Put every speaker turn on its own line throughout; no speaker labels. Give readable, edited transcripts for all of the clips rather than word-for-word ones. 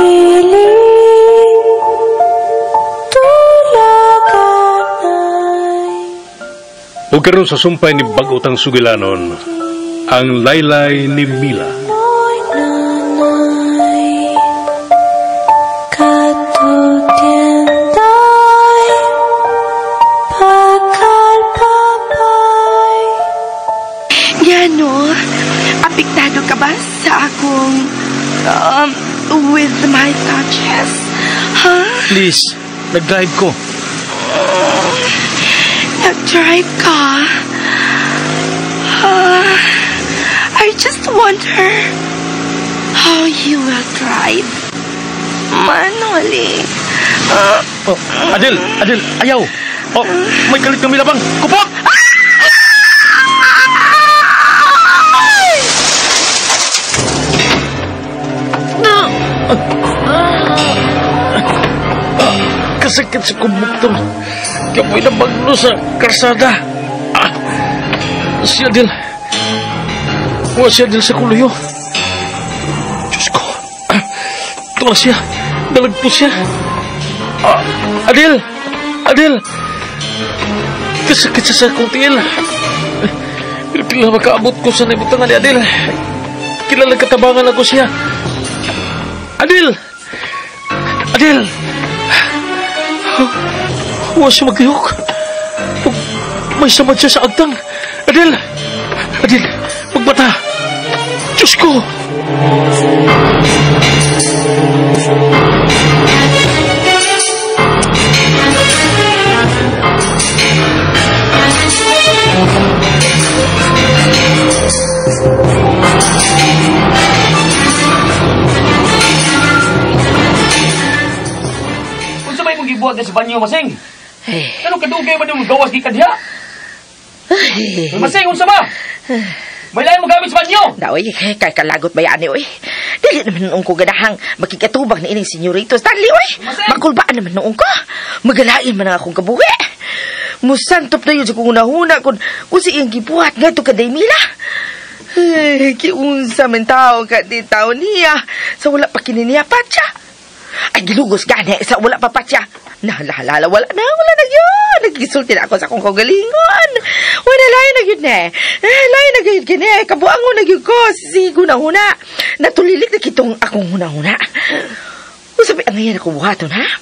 Piling tulaganay.
Ug karon sa sumpay ni bag-otang sugilanon, ang laylay ni Mila.
Noy nanay, katutienday, pakalpapay.
Yano, apektado ka ba sa akong with my touches? Huh?
Please, nag-drive ko.
Nag-drive ka? I just wonder how you will drive. Manually.
Oh, Adel, Adel, ayaw. Oh, may kalit kami labang. Kupot! Kasakit sa konduktor. Kapoy na bagno sa karsada. Ah, si Adel. Wa si Adel sa kuluyo. Diyos ko. Ah, ito na siya. Dalagpo siya. Ah, Adel! Adel! Kasakit siya sa akong tiil. Pero kilala makaabot ko sa naibutangan ni Adel. Kilala katabangan ako siya. Adel! Adel! Huwag siya maglihok. May samad siya sa agtang. Adel! Adel! Magbata! Diyos ko!
Unsa may mong gibuhat sa banyo, Masing? Anong kadugay man yung gawas gikan diha? Masing, unsa ba? May lain mo gamit sa banyo?
Daoy, kay kalagot ba yan, oy? Dili naman noong ko ganahang makikatubang na ining senyorito Stanley, oy. Makulbaan naman noong ko. Magalain man ang akong kabuhi. Musantop na yun sa kong unahuna kung si iyang gibuhat nga ito kaday Mila. Ay, kiunsa man tao ka di tao niya. Sa wala pa kininiya pa siya. Ay, gilugos gani sa wala pa pa siya. Nahalala, wala na yun. Nagkisulti na ako sa akong kaugalingon. Wala, lain na yun eh. Lain na yun kini. Kabuang ko na yun ko. Sigo na huna. Natulilik na kitong akong huna-huna. Usabi, ang ngayon ako buhaton, ha?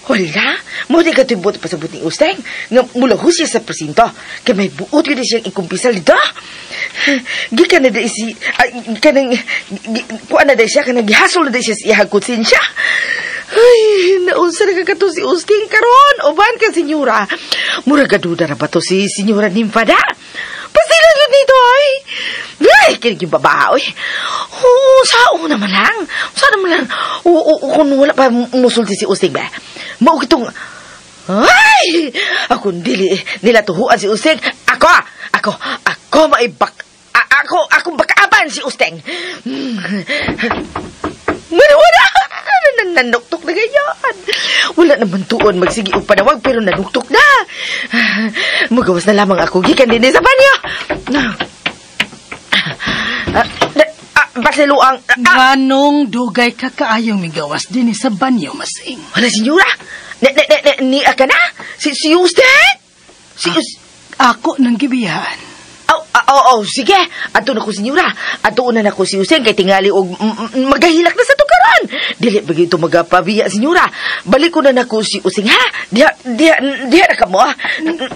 Wala. Muna ka ito'y buot pasabot ni Usteng. Nga mula ho siya sa presinto. Kaya may buot yun siyang ikumpisal dito. Gikan na dahil si... Kanang... Kuan na dahil siya. Kanang gihasol na dahil siya sa iyang konsensya. Ay, naunsa na kakato si Usteng karon. Uban ka, senyora. Mura gaduda na ba to si senyora Nimfada? Pasilan yun dito, ay. Ay, kinig yung babae, ay. Oo, sao naman lang. Sao naman lang. Oo, kung wala pa musulti si Usteng ba? Maukitong... Ay! Ako dili nila tuhuan si Usteng. Ako maibak... Ako bakaaban si Usteng. Wala! Nanuktok na ganyan. Wala naman tuon magsigi og panawag pero nanuktok na. Magawas na lamang ako gikan din sa banyo. Basiluang...
Nganong dugay ka kaayong migawas din sa banyo, Masing?
Wala, senyora. Ni ka na? Si Usteng? Si
Ako nang gibiyaan.
Oh, sige. Ato na ko, senyora. Ato na na ko si Usteng kay tingali og magahilak na sa tukaran. Dili ba gito magapabiya, senyora. Balik ko na nako si Using, ha? Diha na ka mo, ha?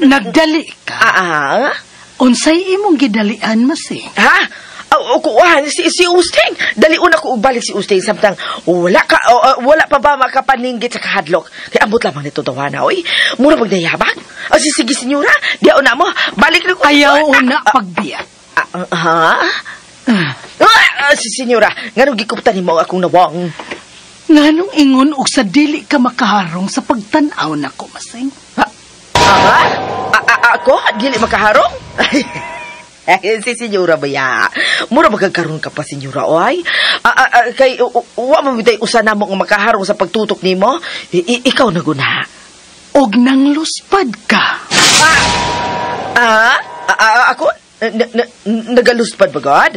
Nagdali ka. Unsay imong gidalian, Masing?
Ha? Kuha, si Usteng. Daliun ako balik si Usteng samtang wala ka wala pa ba makapaninggit sa kahadlok. Kay ambot lamang nito tawana, oy. Mura magdayabang. O sige, senyora, diha una mo. Balik na ko.
Ayaw una pagbiya.
Ha? Si senyora, nganong gikuptan nimo akong nawong?
Nganong ingon og sa dili ka makaharong sa pagtan-aw nako, Masing?
Ha? Ako dili makaharong? Si senyora ba ya? Mura magkakaroon ka pa, senyora, oy. Kay, wa mo bitay usa na mo nga makaharong sa pagtutok nimo. Ikaw na guna.
Og nang luspad ka.
Ako? Nagaluspad ba, God?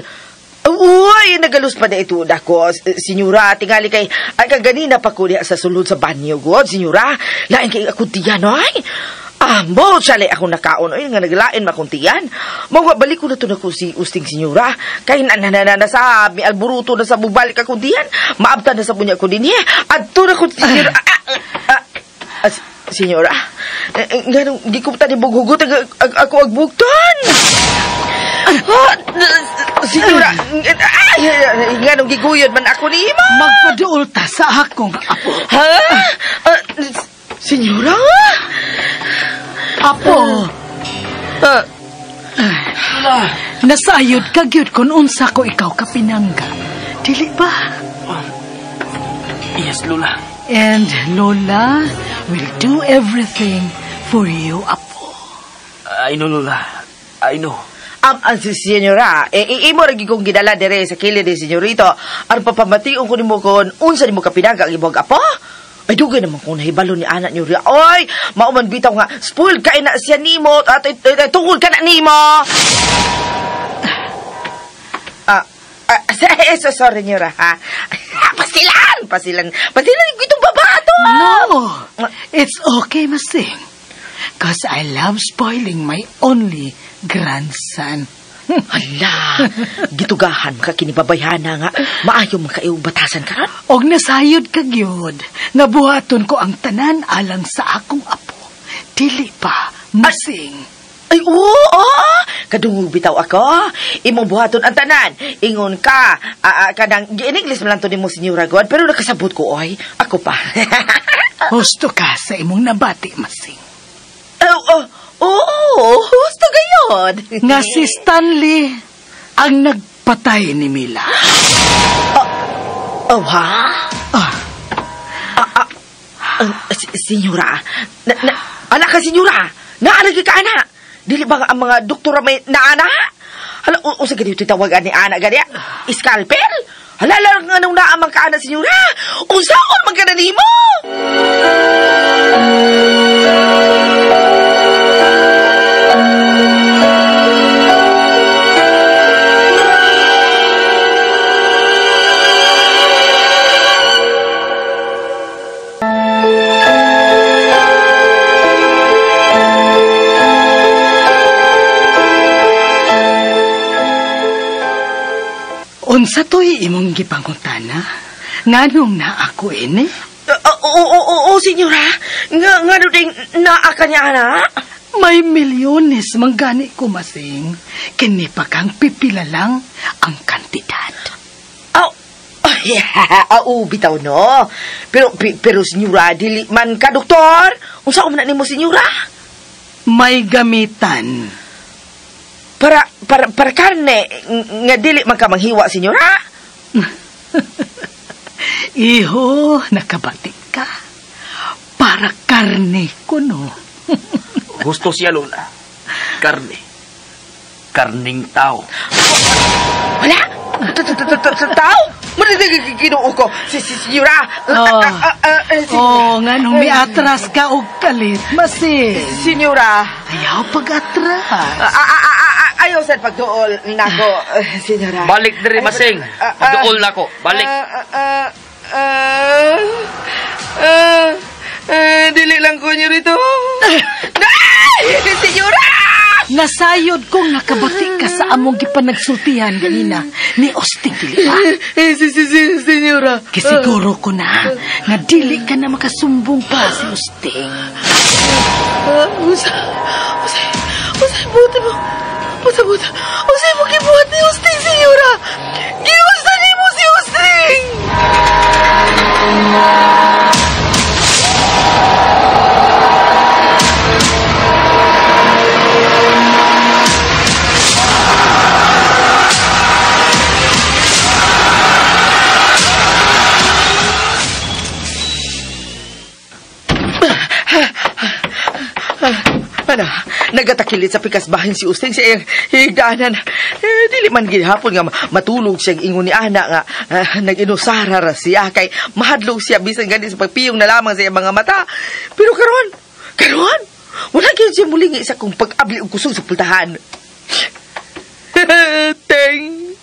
Uy, nagalus pa na ito ako, senyora. Tingali kay, ay kaganina pa ko diha sa sulod sa banyo, god, senyora. Lain kay akong tiyan, ay. Mo, siyalay akong nakaon, ay, nga naglain makong tiyan. Mawa, balik ko na to na ko si Usting, senyora. Kay na sa, may alburuto na sa bubalik akong tiyan. Maabta na sa bunya ko din, eh. Adto na ko, senyora. Senyora, nga nung di ko tani bughugot, ako agbugtan. Senyora, ay, nga nung giguyod man ako ni Ima.
Magpaduol ta sa akong apo.
Ha? Senyora?
Apo. Nasayod ka gyud kung unsa ko ikaw kapinangga. Dili ba?
Yes, Lola.
And Lola will do everything for you, apo.
I know, Lola. I know.
Senyora, imo ra kong gidala dire sa kilid ni senyorito. Aron papamation ko nimo kon unsa nimo kapinangga ang imong apo? Ay, dugay naman kung nahibalo ni anak niyo riya. Oy, mauman bitaw nga, spoiled kay na siya nimo at tungod ka na nimo. So sorry, senyora, ha. Pasilan itong babato.
No, it's okay, Masing. 'Cause I love spoiling my only grandson.
Hala, gitugahan ka kinibabayhana nga. Maayo man kayo batasan ka.
Og nasayod ka gyud, nga buhaton ko ang tanan alang sa akong apo. Dili pa, Masing.
Ay, oo, kadungog bitaw ako. Imong buhaton ang tanan. Ingon ka, kanang, in English man lang to nimo, Senyora God, pero nakasabot ko, oy. Ako pa.
Husto ka sa imong nabati, Masing.
Oo, husto gayon.
Nga si Stanley ang nagpatay ni Mila.
Oh, ha? Senyora, anak ka, senyora. Naalagi ka, anak. Dili ba ang mga doktora may naana? Hala, usa ganito tawagan ni ana gani? Scalpel? Hala, lang anong naamang ka, ana, senyora? Unsaon man ka na nimo?
Unsa to'y imong gipangutana? Nganong naa ako ini?
Oo, senyora. Ngano ding naa ka niya, ana?
May milyones manggani ko, Masing. Kini pa kang pipila lang ang kantidad.
Oh, yeah, bitaw no. Pero senyora, dili man ka, doktor. Unsa man na nimo, senyora?
May gamitan.
Para karne nga dili man ka manghiwa, senyora.
Iho, nakabati ka. Para karne ko, no.
Gusto siya, Lola. Karne. Karning tao.
Wala? Tao? Ginoo ko. Si senyora.
Oh, nga nung may atras ka og kalit, Masing.
Senyora.
Ayaw pag-atras.
Ayaw sa pagduol nako, senyora.
Balik diri, Masing. Pagduol nako. Balik.
Dili lang ko niyo rito. Senyora!
Nasayod kong nakabati ka sa among gipanagsultihan ganina ni Austin, dili ba?
Senyora.
Kisiguro ko na nga dili ka na makasumbong pa si Austin.
Usay, buti mo. Buta. Usay mo gibuhat ni Austin, senyora. Giusta ni mo si Austin! Ano, nagatakilit sa pikas bahin si Usting sa iyang higdaanan. Dili man gihapon nga matulog siyang ingon ni ana nga nag-inusara ra siya kay mahadlok siya bisan gani sa pagpiyong na lamang sa iyang mga mata. Pero karon, wala gyud siya mulingi sa kong pag-abli og kusog sa pultahan. Teng.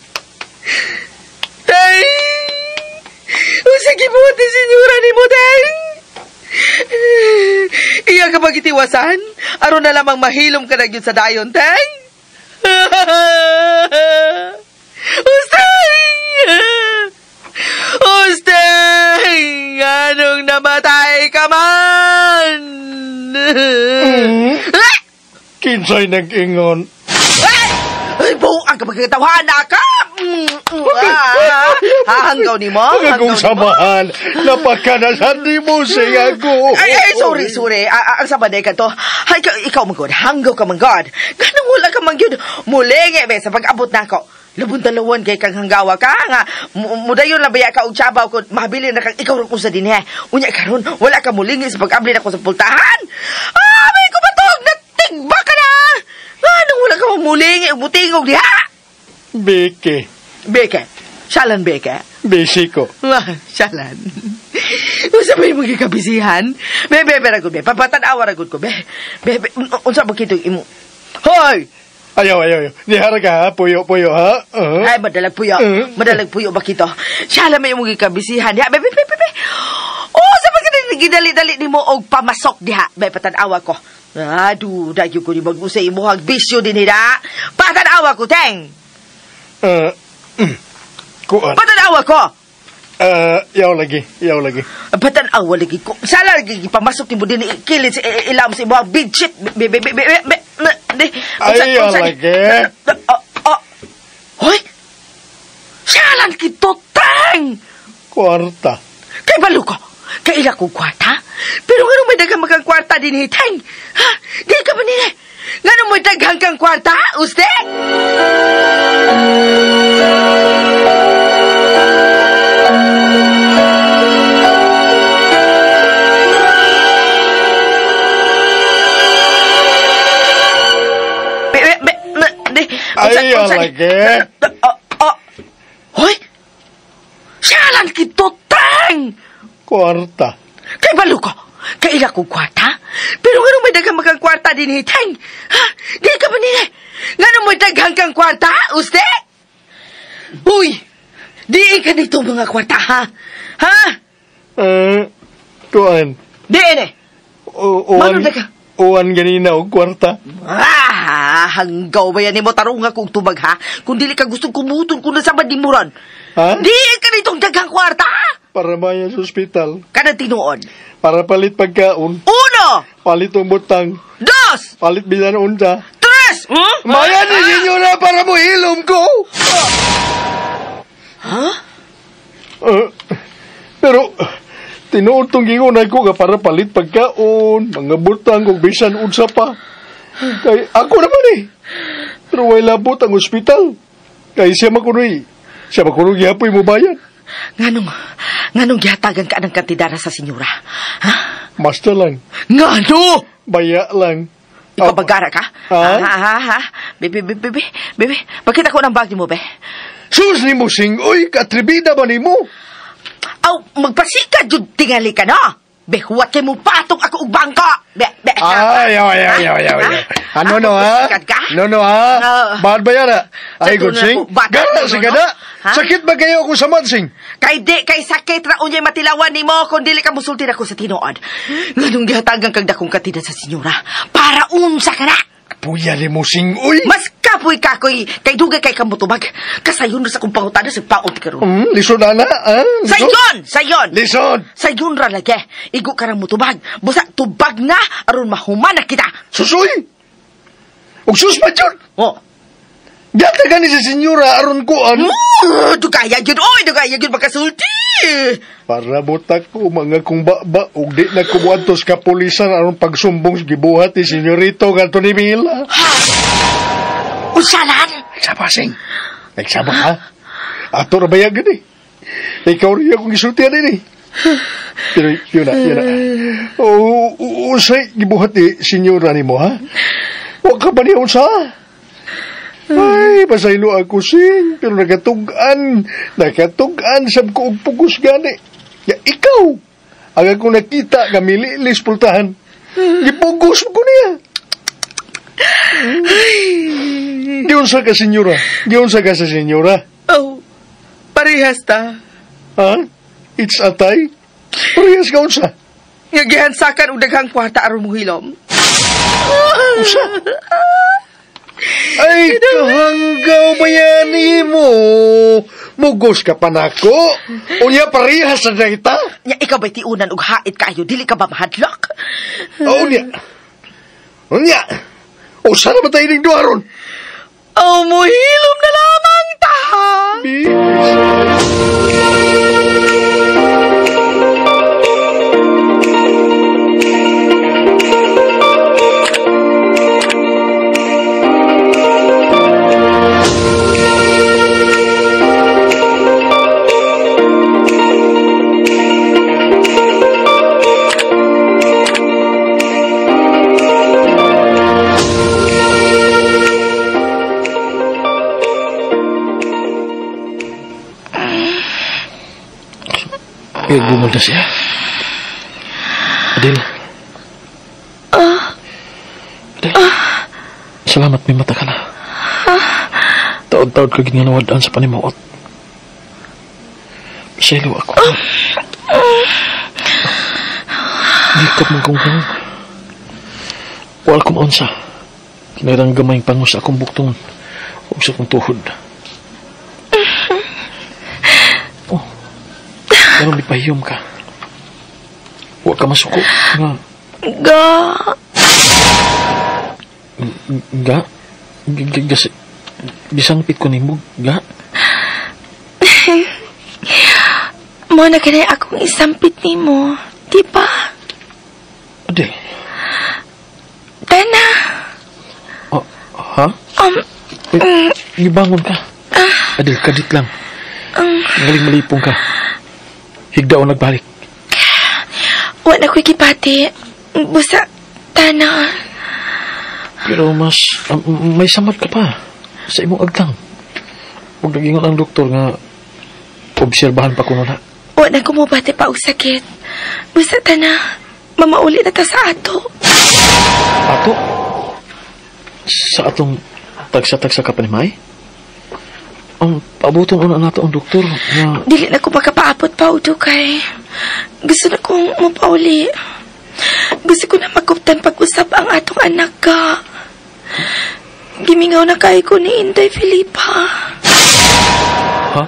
gibuhat ni senyora ni mo, Teng? Iya ka pagitiwasan? Aron na lamang mahilom ka na yun sa dayon, Teng? Ustay! Ustay! Anong namatay ka man?
Kinsay nag-ingon?
Ay, buang ka magkatawahan na ka! Hanggaw ni mo?
Ang akong samahan, napakanasan ni mo siya ako.
Ay, sorry. Ang sama na ka to. Ay, ikaw manggod, hanggaw ka manggod. Ganang wala ka manggod. Mulingi, be, sa pag-abot na ako. Labon-dalawan kay kang hanggawa ka nga. Mudayon na baya ka og tsabaw kung mahabilin na kang ikaw rin kung sa dinhe. Unya karon wala ka mulingi sa pag-abli na ko sa pultahan. Ah, may kumatog na tigba ka na! Anong wala ka mamulingi og butingog diha?
Beke.
Beke. Salan, Beke.
Bisiko.
Salan. Unsa ba imong gikabisihan? Be, be, be, ragod, be. Papatanawa ragod ko, be. Be, be, unsa ba kito imo? Hoy!
Ayaw. Nihara ka, ha? Puyo, ha?
Ay, madalag puyo. Madalag puyo ba kito? Salan may imong gikabisihan, diha. Be, be, be, be. Oh, sa ba gidali-dali nimo og pamasok diha? Be, patanawa ko. Aduh, dayo ko ni mag-usay imuhang bisyo din hida. Patanawa ko, Teng!
Kuan.
Patanawa ko!
Yaw lagi.
Patanawa lagi ko. Sala lagi, pamasok ni mo din ikilit sa ilam sa imuhang bidshit. Be, be, be, be, be, be.
Ayaw lagi.
Hoy! Salan kito, Teng!
Kwarta.
Kay balo ko. Kaila kong kwarta? Pero nga may daghang makang kwarta din, Teng? Ha? Di ka ba nila? Nga may daghang kang kwarta, uste?
Ayaw lagi.
Hoy! Salan kito, Teng!
Kwarta.
Kay balo ko. Kaila kong kwarta? Pero nga may daghang makang kwarta din, Teng? Ha? Di ka ba nila? Nga may daghang kang kwarta, uste? Uy! Di ka nito mga kwarta, ha? Ha?
Kuan.
Di eh.
Uwan, uwan ganina og kwarta.
Ah, hanggaw ba yan mo tarunga kong tubag, ha? Kung dili ka gustong kumuton kung nasa badimuran.
Ha?
Di ka nitong daghang kwarta, ha?
Para maya sa ospital.
Kanang tinuon.
Para palit pagkaon.
Uno!
Palit ang butang.
Dos!
Palit bilan unta.
Tres! Hmm?
Maya ni senyora para mo hilom ko!
Ha?
Pero, tinuod tong gingunay ko nga para palit pagkaon, mga butang, kung bisan unsa pa. Kay ako naman eh. Pero way labot ang ospital. Kay siya makunoy. Siya makunoy gihapoy mo bayad.
Nganong gihatagan ka ng kantidara sa senyora? Ha?
Basta lang.
Ngano?
Baya lang.
Ikaw bagara ka?
Ha?
Ha? Bebe, bebe, bebe. Pakita ko ng bag ni mo, be.
Sus ni mo, sing. Uy, katribida ba ni mo?
Aw, magpasika, jud tingali ka, no? Be, huwat kay mo patong ako og bangko. Be, be.
Ay, ay, ay, ay, ay. Ano no, ha? No, no, ha? Bad ba yan, ha? Ay, good sing. Gara, sige na. Sakit ba kayo kung samad, sing?
Kay di, kay sakit ra unyay matilawan ni mo kung dili ka musulti na ko sa tinuod. Nganong gihatagan kag dakong katida sa senyora? Para unsa ka na?
Puya ni mo, sing, uy!
Mas kapoy ka ko'y kay dugay kay kamutubag. Kasayon ra sa kong pangutana sa paot karon.
Lisod ana, ha?
Sayon! Sayon!
Lisod!
Sayon ra lagi. Igo ka rang mutubag. Busa, tubag na aron mahuman na kita.
Susoy! Og sus pa dyan!
Oh.
Gata gani sa senyora aron kuan.
Dugaya yun! Oy, dugaya yun makasulti!
Para butak ko mga kung ba og di na kumuantos kapulisan aron pagsumbong sa gibuhat ni senyorito ngadto ni Mila.
Ha? Unsalan?
Nagsaba, sing. Nagsaba, ha? Ato na bayag gani. Ikaw rin akong gisultihan din eh. Pero yun na, yun na. Unsay gibuhat ni senyora nimo, ha? Wa ka ba niya unsa? Ay, pasaylo ako, sing. Pero nakatug-an sab ko og pugos gani. Ya, ikaw, ang akong nakita nga mililis pultahan. Gipugos mo ko niya. Giunsa ka, senyora. Giunsa ka sa senyora.
Oh, parehas ta.
Ha? It's a tie. Parehas ka unsa.
Nga gihansakan og daghang kwarta aron mohilom.
Unsa? Ay, kahanggaw bayani mo. Mugos ka pa nako. Unya parehas sa data.
Nya ikaw ba'y tiunan og hait kaayo, dili ka ba mahadlok?
Oh, unya. Unya. Usa na ba tayo ning duha ron?
Oh, muhilom na lamang ta.
Pinagbumol na siya. Adel. Adel. Salamat may mata ka na. Taod-taod ka ginanawadaan sa panimuot. Selo ako. Likap mong kong kong. Wala ko maunsa. Kinailang gamay pangos sa akong buktong o sa akong tuhod. Oh. Pero may pahiyom ka. Huwag ka masuko. Nga.
Ga.
Ga? Gisangpit ko nimo, ga?
Mo na kanay akong isampit nimo, di ba?
Adel.
Tana.
Oh, ha? Gibangon ka. Adel, kadit lang. Galing malipong ka. Higda o nagbalik.
Wa na ko'y kipati. Busa, tana.
Pero mas, may samad ka pa sa imong agtang. Huwag nagingon ang doktor nga obserbahan pa ko na.
Wa na kumubate pa og sakit. Busa, tana. Mamauli na ta sa ato.
Ato? Sa atong tagsa-tagsa ka pa ni May? Ang paabuton una nato ang doktor nga...
Dili na ko makapaabot pa, Udukay. Gusto na kong mapauli. Gusto ko na maguptan pag-usap ang atong anak ka. Gimingaw na kay ko ni Inday Felipa.
Ha?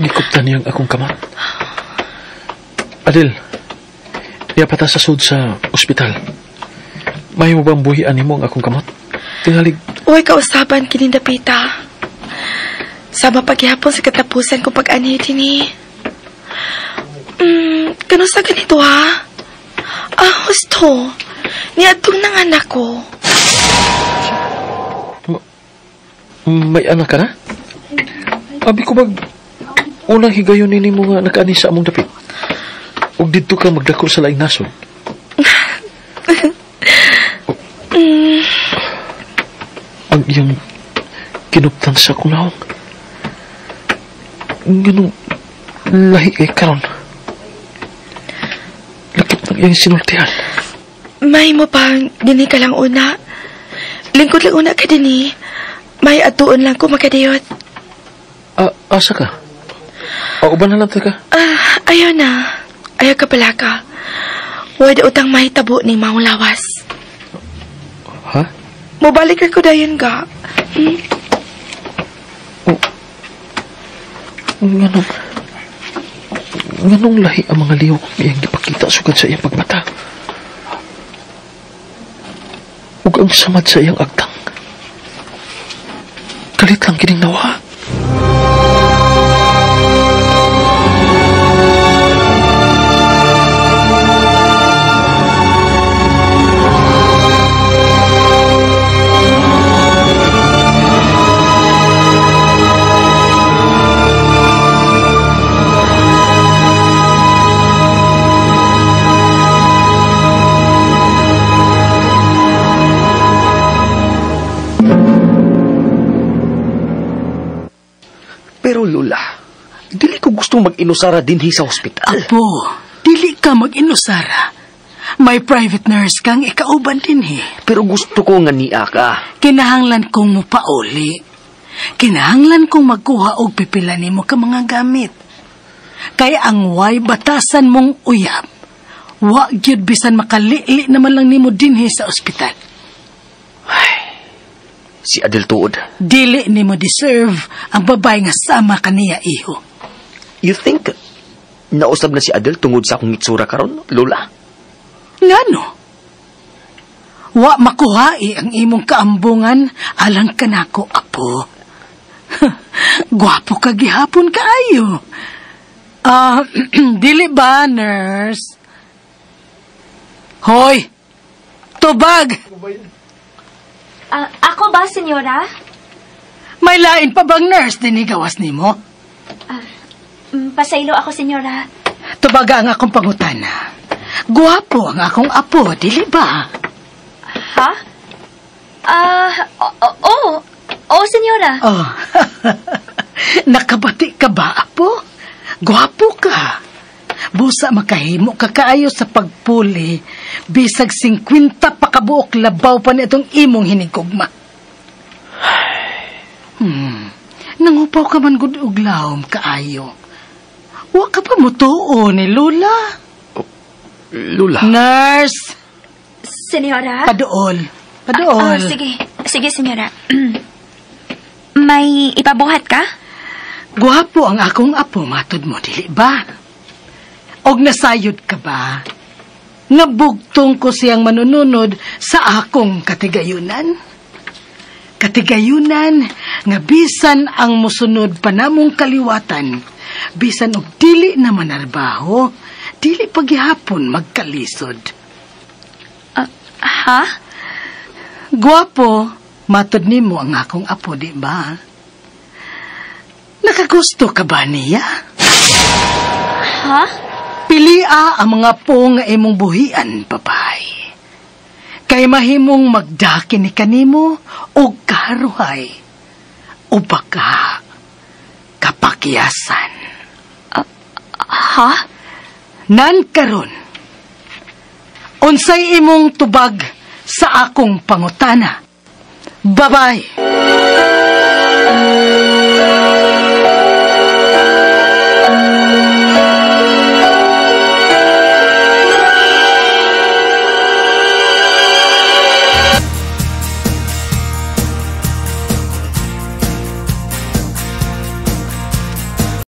Gikuptan niyang akong kamot. Adel, niya pa ta sa sud sa ospital. May mo bang buhian nimo ang akong kamot? Tingalig.
Uy, kausaban kining dapita. Sama paghihapon sa katapusan ko pag-anhi dinhi. Kano sa ganito ha? Ah, husto. Niadtong nanganak ko.
May anak ka na? Abi ko bag unang higayon nini mo nga nakaani sa among dapit. Ug didto ka magdako sa laing nasod. Ang iyang kinuptan sa akong naong. Ganong lahi kay karon. Lakip ng iyang sinultihan.
May mo pang dinhi ka lang una. Lingkod lang una ka dinhi. May atuon lang ko makadiyot.
Asa ka? Uban na lang ka?
Ayaw na. Ayaw ka pala ka. Wala utang mahitabo ni maong lawas.
Ha?
Mubalik ko dayon ka. Hmm?
Oh. Nganong lahi ang mga lihok iyang gipakita sugad sa iyang pagmata? Ug ang samad sa iyang agtang. Kalit lang kining nawa.
Pero Lola, dili ko gustong mag-inusara dinhi sa ospital.
Apo, dili ka mag-inusara. May private nurse kang ikauban dinhi.
Pero gusto ko nga niya ka.
Kinahanglan kong mupauli. Kinahanglan kong magkuha og pipila nimo ka mga gamit. Kay ang way batasan mong uyab. Wa gyud bisan makalili naman lang nimo dinhi sa ospital.
Si Adel tuod.
Dili nimo deserve ang babae nga sama kaniya, iho.
You think nausab na si Adel tungod sa akong itsura karon, Lola?
Ngano? Wa makuhai ang imong kaambungan alang kanako, apo. Gwapo ka gihapon kaayo. Ah, dili ba, nurse? Hoy! Tubag!
Ah, ako ba, senyora?
May lain pa bang nurse din gawas nimo?
Pasaylo ako, senyora.
Tubaga ang akong pangutana. Gwapo ang akong apo, dili ba?
Ha? Ah, oo. Oo, senyora.
Oh. Nakabati ka ba, apo? Gwapo ka. Busa makahimo ka kaayo sa pagpuli. Bisag 50 pa kabuok labaw pa ni itong imong hinigugma. Nangupaw ka man gud og lawom kaayo. Wa ka pa mutuo ni Lola.
Lola.
Nurse,
Senyora?
paduol. Paduol.
Ah, sige. Sige, senyora. May ipabuhat ka?
Gwapo ang akong apo, matod mo, dili ba? Og nasayod ka ba? Nga bugtong ko siyang manununod sa akong katigayunan. Katigayunan nga bisan ang musunod pa namong kaliwatan, bisan og dili na manarbaho, dili paghihapon magkalisod.
Ha?
Gwapo, matod nimo ang akong apo, di ba? Nakagusto ka ba niya?
Ha?
Pilia ang mga po nga imong buhian, babay. Kay mahimong magdaki ni kanimo og kaharuhay o baka kapakyasan.
Ha?
Nan karon, unsay imong tubag sa akong pangutana? Babay!